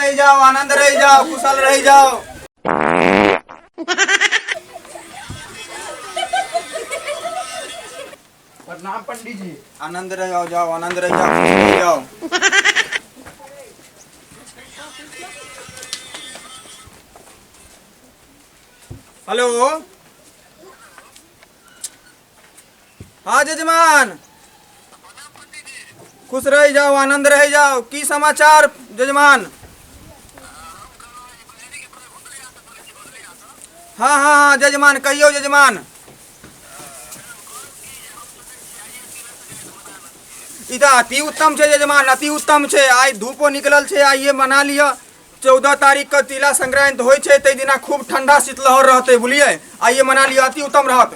रहि जाओ, आनंद रहि जाओ, कुशल रहि जाओ। प्रणाम पंडित जी। आनंद रहि जाओ, जाओ, आनंद रहि जाओ, खुश रहि जाओ। हेलो, हाँ जजमान, खुश रहि जाओ, आनंद रहि जाओ। की समाचार जजमान? हाँ हाँ हाँ जजमान, कहियौ जजमान। ई तऽ अति उत्तम छै जजमान, अति उत्तम छै। आइ धूपो निकलल छै, आइए मना लिअ। 14 तारीख के तिला संक्रांति होइ छै, ताहि दिना खूब ठंडा शीतलहर रहतै, बुझलियै? आइए मना लिअ, अति उत्तम रहत।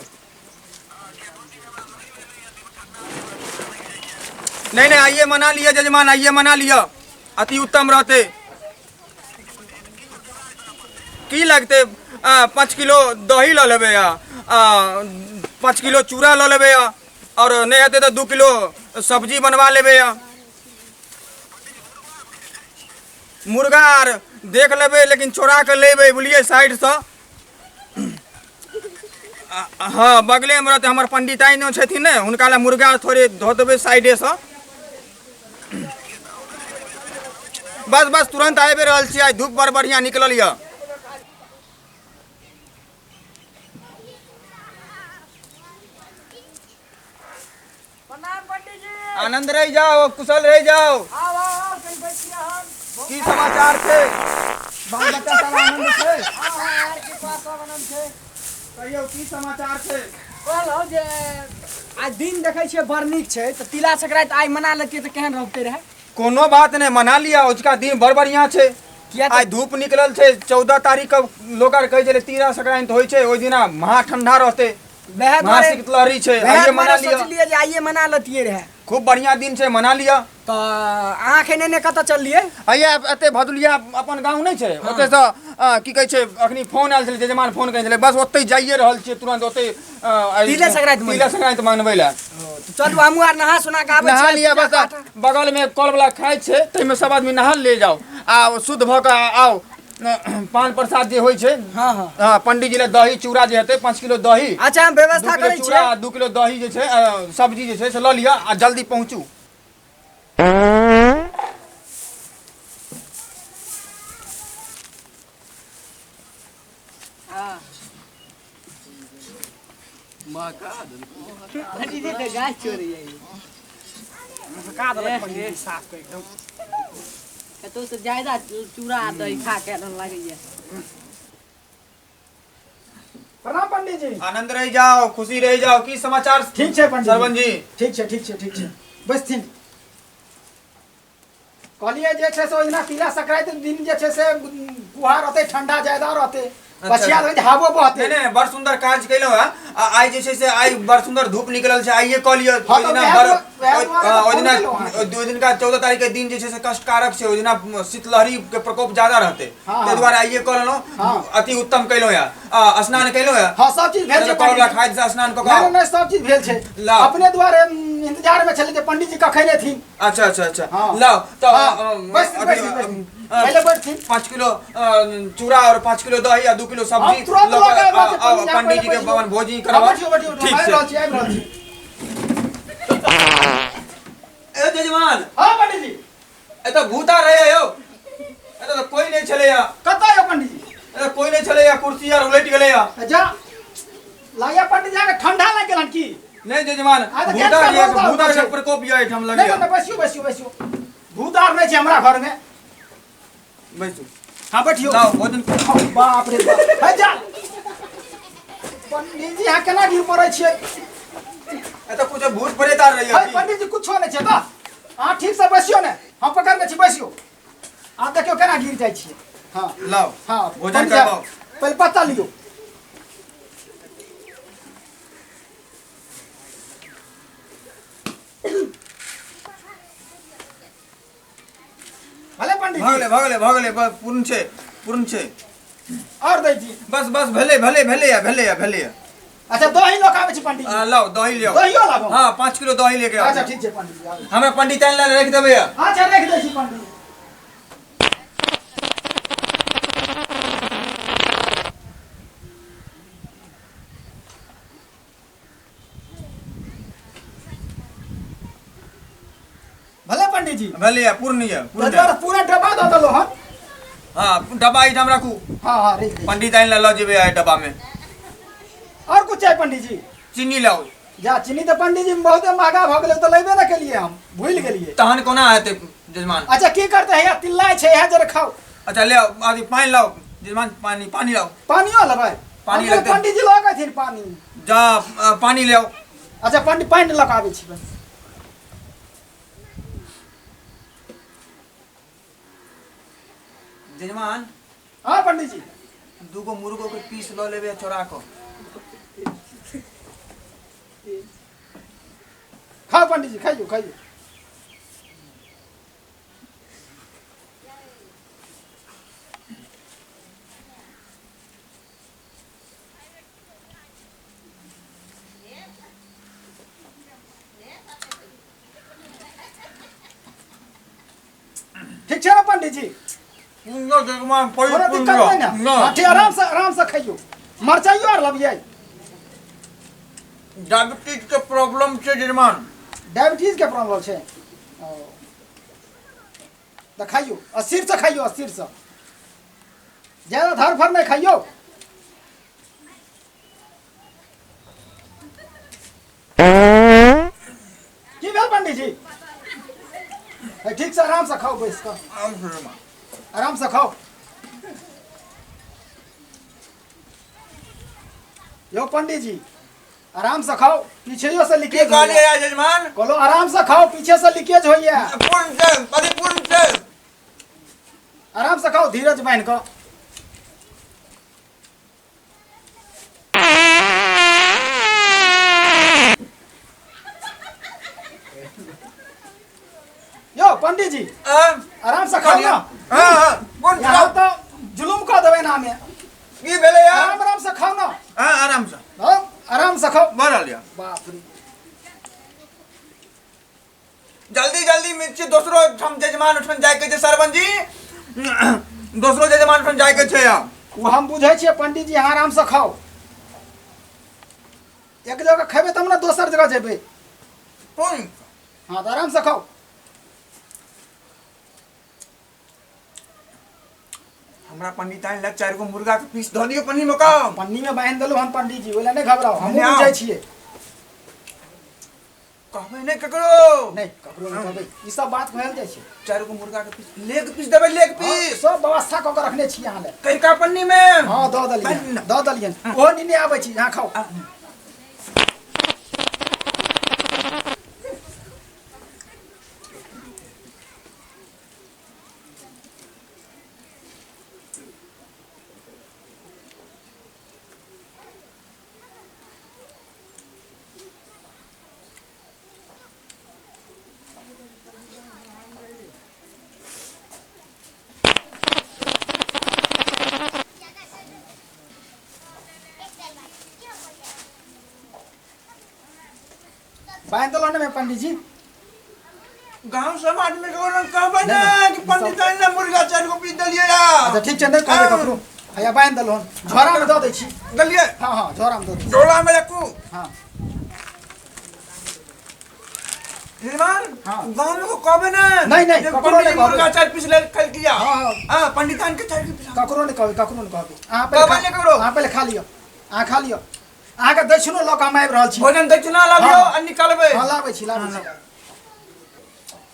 नहीं नहीं, आइए मना लिअ जजमान, आइए मना लिअ, अति उत्तम रहतै। की लगतै? 5 किलो दही लऽ लेबै, आ 5 किलो चूड़ा लऽ लेबै, आओर नहि हेतै तऽ 2 किलो सब्जी बनवा लेबै। आ मुर्गा आर देख लेबै, लेकिन चोरा कऽ लेबै, बुझलियै? साइडसँ। हँ, बगलेमे रहतै। हमर पंडिताइनो छथिन ने, हुनका लए मुर्गा थोड़े धऽ देबै साइडेसँ। बस बस, तुरन्त आबि रहल छी। आइ धूप बड़ बढ़िआँ निकलल यऽ। प्रणाम पंडित जी। आनंद रहि जाओ, कुशल रहि जाओ। आओ आओ आओ, कनि बैठिए हम। की समाचार छै? बाल बच्चा सब आनंद छै? हाँ हाँ यार, कृपा सब आनंद छै। कहियौ, की समाचार छै? कहलहुँ जे आइ दिन देखै छियै बड़ नीक छै, तऽ तिला संक्रांति आइ मना लेतियै तऽ केहन रहते रहै? कोनो बात नहि, मना लिअ, अजुका दिन बड़ बढ़िआँ छै। किया आइ धूप निकलल छै। 14 तारीख के लोक आर कहै छलै तिला संक्रांति होइ छै, ओहि दिना महा ठंडा रहतै, वएह दुआरे महा शीतलहरी छै। वएह आइए मना दुआरे लिअ। सोचलियै जे आइए मना लेतियै रहै। खूब बढ़िआँ दिन छै, मना लिअ। तऽ अहाँ एखन एने कतऽ चललियै? हैया एते भदुलिया अपन गाँव नहि छै, ओतयसँ की कहै छै, अखनी फोन आयल छलै, जजमान फोन कयने छलै, बस ओतहि जाइए रहल छियै तुरन्त ओतहि। तिले संक्रांति तिला संक्रांति मनबै लए। तऽ चलू, हमहूँ आर नहा सोना कऽ आबै नहा छियै, लिअ। पूजा बस पाठ। बगलमे कल वला खाइ छै, ताहिमे सब आदमी नहा ले जाउ आ शुद्ध भऽ कऽ आउ। पान प्रसाद जे होइ छै। हाँ हाँ हाँ, पंडीजी लए दही चूड़ा जे हेतै, 5 किलो दही। अच्छा, हम 2 व्यवस्था किलो करै चूड़ा छियै। आ 2 किलो दही जे छै, सब्जी जे छै से लऽ लिअ आ जल्दी पहुँचू। का देलक पंडीजी साफ कऽ एकदम। कतौ से ज्यादा चूड़ा आ दही खा के एहन लागैया। प्रणाम पंडीजी। आनंद रहि जाओ, खुशी रहि जाओ। की समाचार? ठीक छै पंडीजी। सरवन जी। ठीक छै, ठीक छै, ठीक छै, बैसथिन। कहलियै जे छै से ओहि दिना तिला संक्रांति दिन जे छै से कुहा रहतै, ठंडा ज्यादा रहतै, पछिया रहतै, हवो बहतै। नहि नहि, बड़ सुंदर काज केलहुँ हँ। आ आइ जे छै से आइ बड़ सुंदर धूप निकलल छै, आइए कऽ लिअ। हाँ, ओहि तऽ दिना वएह बड़ वएह दुआरे तऽ ओहि फोन दिना केलहुँ अहाँके। ओहि दिनका 14 तारीख के दिन जे छै से कष्टकारक छै, ओहि दिना शीतलहरी के प्रकोप ज्यादा रहतै। हाँ, ताहि दुआरे आइए कऽ लेलहुँ। हाँ। अति उत्तम केलहुँ यऽ। आ, स्नान केलहुँ यऽ? हाँ, सब चीज भेल छै कल वला पंडीजी। खाद से स्नान कऽ कऽ नहि आउ। नहि, सब चीज भेल छै। लाउ। अपने दुआरे इंतजार में छलै जे पंडीजी कखन एथिन। अच्छा अच्छा अच्छा। हाँ। लाओ तो। हाँ, बैसथिन, बैसथिन, बैसथिन। पहिले बैठथिन। 5 किलो चूड़ा और 5 किलो दही आ 2 किलो सब्जी हम तुरंत लऽ लऽ कऽ के आबि रहल छी, आउ, पंडीजी, पंडीजी के बैठियौ। भवन भोजी हाँ, करब। बैठियौ, बैठियौ, ठीक आबि छै। रहल छी, आबि रहल छी। ए जजमान। हाँ पंडीजी। एतऽ भूता रहे यौ, एतऽ तऽ कोई नहि छलैया। कतऽ यौ पंडीजी? एतऽ कोई नहि छलैया, कुर्सी आर उलटि गेलैया। जा लागैया पंडीजी अहाँके ठंडा लागि गेल हन की? नहि जजमान। आ तऽ भूता केतना यऽ, रौदा भूता छै। के प्रकोप यऽ एहिठाम नहि लगैया। नहि, बैसियौ बैसियौ बैसियौ, भूत आर नहि छै हमरा घर में। बैसू। हाँ, बैठियौ। लाउ भोजन। बाप रे बाप, हे जा पंडीजी, अहाँ केना गिर पड़ै छियै? एतऽ कुछ भूत प्रेत आर रहैया है की? पंडीजी, कुछो नहि छै तऽ अहाँ ठीक से बैसियौ ने, हम पकड़ने छी, बैसियौ। अहाँ देखियौ केना गिर जाइ छियै। हाँ। लाउ। हाँ। भोजन पंडीजी, करबाउ। पहिले पत्ता लियौ। भले पंडीजी। भऽ गेलै, भऽ गेलै, भऽ गेलै, बस पूर्ण छै, पूर्ण छै। आओर दै छी। बस बस, भेलै भेलै, भेलै या भेलै या भेलै या। अच्छा, दही लऽ कऽ आबै छी पंडीजी। लाउ, दही लिअ। दहियो लाबो? हाँ, 5 किलो दही लेके आउ। अच्छा, ठीक छै पंडीजी, आबै छी। हमरा पंडिताइन लए राखि देबै या। अच्छा, राखि दै छी पंडीजी। पंडित जी? भेलैया, पूर्ण यऽ, ताहि पूर्ण। दुआरे पूरा डब्बा दऽ देलहुँ हन। हँ, डब्बा एहिठाम राखू। हँ हँ, राखि दै छी। पंडित आनि लऽ जेबै आइ डब्बा में। आओर कुछ चाही पंडित जी? चीनी लाउ। जा, चीनी तऽ पंडित जी बहुते महगा भऽ गेलै, ओ तऽ लेबे नहि केलियै, हम भूलि गेलियै। तहन कोना हेतै जजमान? अच्छा, की करतै? हैया तिल्लाइ छै, इएह जरे खाउ। अच्छा, ले आउ, अथी पानि लाउ जजमान, पानि, पानि लाउ। पानियो लेबै? पानि हम लगतै। पंडित जी लऽ कऽ अयथिन पानि। जा, पानि ले आउ। अच्छा पंडित, पानि लऽ कऽ आबै छी बस। जजमान। हँ पंडित जी। दूगो मुर्गो के पीस लऽ लेबै आ चोरा कऽ। खाउ पंडित जी, खाइयौ खाइयौ। ठीक छै ने पंडित जी? कोनो दिक्कत नहि ने? हँ, ठीक, आराम से, आराम से खइयौ। मरचाइयो आर लबियै? डायबिटीज के प्रॉब्लम छै जजमान। डायबिटीज के प्रॉब्लम छै? ओ तऽ खाइयौ, अस्थिर से खाइयौ, अस्थिर से, ज्यादा धरफड़ नहि खाइयौ। की भेल पंडित जी? हे, ठीक से आराम से खाओ, बैस कऽ आराम से खाओ। यौ पंडित जी, आराम से खाओ, पीछे से की लीकेज कहलियै होइया। यजमान? कहलो आराम से खाओ, पीछे से लीकेज होइया। पूर्ण छै, परिपूर्ण छै। आराम से खाओ, धीरज बान्हि कऽ। यौ पंडित जी, आराम से खाओ ना। हाँ हाँ, पूर्ण। यहाँ तऽ जुलुम कऽ देबै ना हमे। की भेलै यार? आराम आराम से खाओ ना। हाँ, आराम से। हाँ, आराम से खाओ। भऽ रहल यऽ। बाप रे। जल्दी जल्दी मिर्ची, दोसरो ठाम जजमान ओहिठाम जायके छै। सरवन जी, दोसरो जजमान ओहिठाम जायके छै आब। ओ हम बुझै छियै पंडित जी, अहाँ आराम से खाओ। एक जगह खेबै तब ने दोसर जगह जेबै। पूर्ण। हाँ, तऽ आराम से खाओ। हमरा पंडिताइन लग चारि गो मुर्गा के पीस धऽ दियौ पन्नी मे कम। पन्नी में बान्हि देलहुँ हम पंडित जी, ओहि लए नहि घबराउ, हमहूँ नहि। बुझै छियै। कहबै नहि ककरो। नहि, ककरो नहि कहबै, ई सब बात कहल जाइ छै? चारि गो मुर्गा के पीस, लेग पीस देबै, लेग हाँ, पीस। सब व्यवस्था कऽ के रखने छी अहाँ लए। करिका पन्नी मे। हाँ, दऽ देलियनि, दऽ देलियनि, ओहो नीने आबै छी, अहाँ खाउ। बान्हि देलहुँ ने पंडित जी? गांव समाज में ककरो कहबै नहि, ने नहि, कि पंडिताइन ने मुर्गा चारि गो पीस देलियै अच्छा, ठीक छै, नहि कहबै ककरो। हैया बान्हि देलहुँ, झोरामे दऽ दै छी। देलियै? हँ हँ, झोरामे दऽ दै छी। झोला में रखू। हँ। निर्माण। हाँ। गांव में को कहबै ने? नहीं, नहीं, जे ककरो पंडित नहीं जी मुर्गा कहबै। चारि पीस लेल खेलकिया। हाँ, हाँ। हाँ, पंडिताइन के चारि पीस। ककरो नहि कहबै, ककरो नहि कहबै। अहाँ कहबै पहिले नहि ककरो? अहाँ पहिले खा लिअ, अहाँ खा लिअ। अहाँके दक्षिणो लऽ कऽ हम आबि रहल छी। भोजन दक्षिणा लाबियौ। हाँ। आ निकालबै। हँ, लाबै छी, लाबै छी।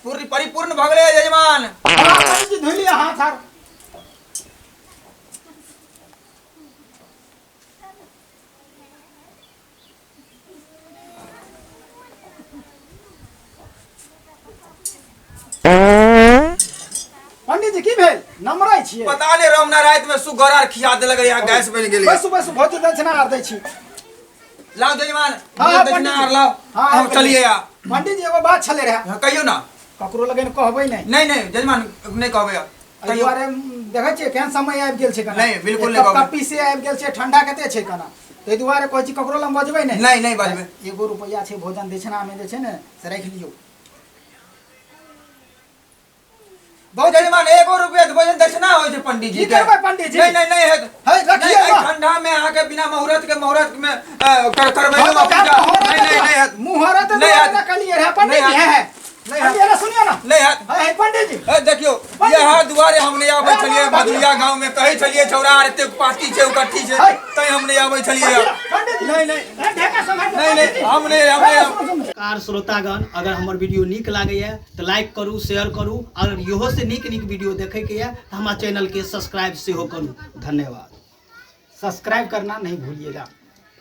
पूरी परिपूर्ण भऽ गेलै यजमान। हाँ, पंडित जी, धोइ लिअ हाथ आर। पंडित जी, की भेल? नमरै छियै? पता नहि, रामना राति में सुगर आर खिया देलक, यहाँ गैस बनि गेलै। बैसू बैसू, भोजन दक्षिणा आर दै छी। लाओ यजमान। हाँ, भोजन दक्षिणा पंडित आर जी। लाओ। हाँ, हम चलिए या। पंडित जी, एगो बात छलै रहए। हाँ, कहियौ ना। ककरो लगन कहबै नहि। नहीं नहीं यजमान, नहीं कहबै। एहि कहियौ। दुआरे देखै छियै केहन समय आबि गेल छै केना। नहि, बिल्कुल नहि कहबै। कप्पी से आबि गेल छै, ठंडा कते छै केना, ताहि दुआरे कहै छी ककरो लग बजबै नहि। नहीं नहीं बजबै। एगो रुपैआ छै भोजन दक्षिणामे जे छै ने से राखि लियौ। बहुत यजमान, एगो रुपया के भोजन दक्षिणा होइ छै पंडित जी की के। करबै पंडित जी? नहीं नहीं नहीं हेत। है, रखिए नहीं, ना। एहि ठंडा में अहाँके बिना मुहूर्त के मुहूर्त में करबै हाँ, पूजा। तो नहीं नहीं नहीं हेत। मुहूर्त नहीं हेत। दुआरे कहलियै रहए पंडित जी। नहीं है हेत। नहि पंडित जी, सुनियो ना। नहि हैत। है पंडित जी। ए, देखियौ, इएह दुआरे हम नहि आबै छलियै भदुरिया गाँव में। कहै छलियै छौड़ा आर एते पार्टी छै, उकट्ठी छै, तैं हम नहि आबै छलियै। पंडित जी। नहि, नहि। ए, ढेका सम्हारि। नहि, नहि, हम नहि, हम नहि। सुनू, सुनू। नमस्कार श्रोतागण, अगर हमर वीडियो नीक लागैए तऽ लाइक करू, शेयर करू। अगर इहो से नीक नीक वीडियो देखैके यऽ तऽ हमरा चैनलके सब्सक्राइब सेहो करू। धन्यवाद। सब्सक्राइब करना नहीं भूलिएगा।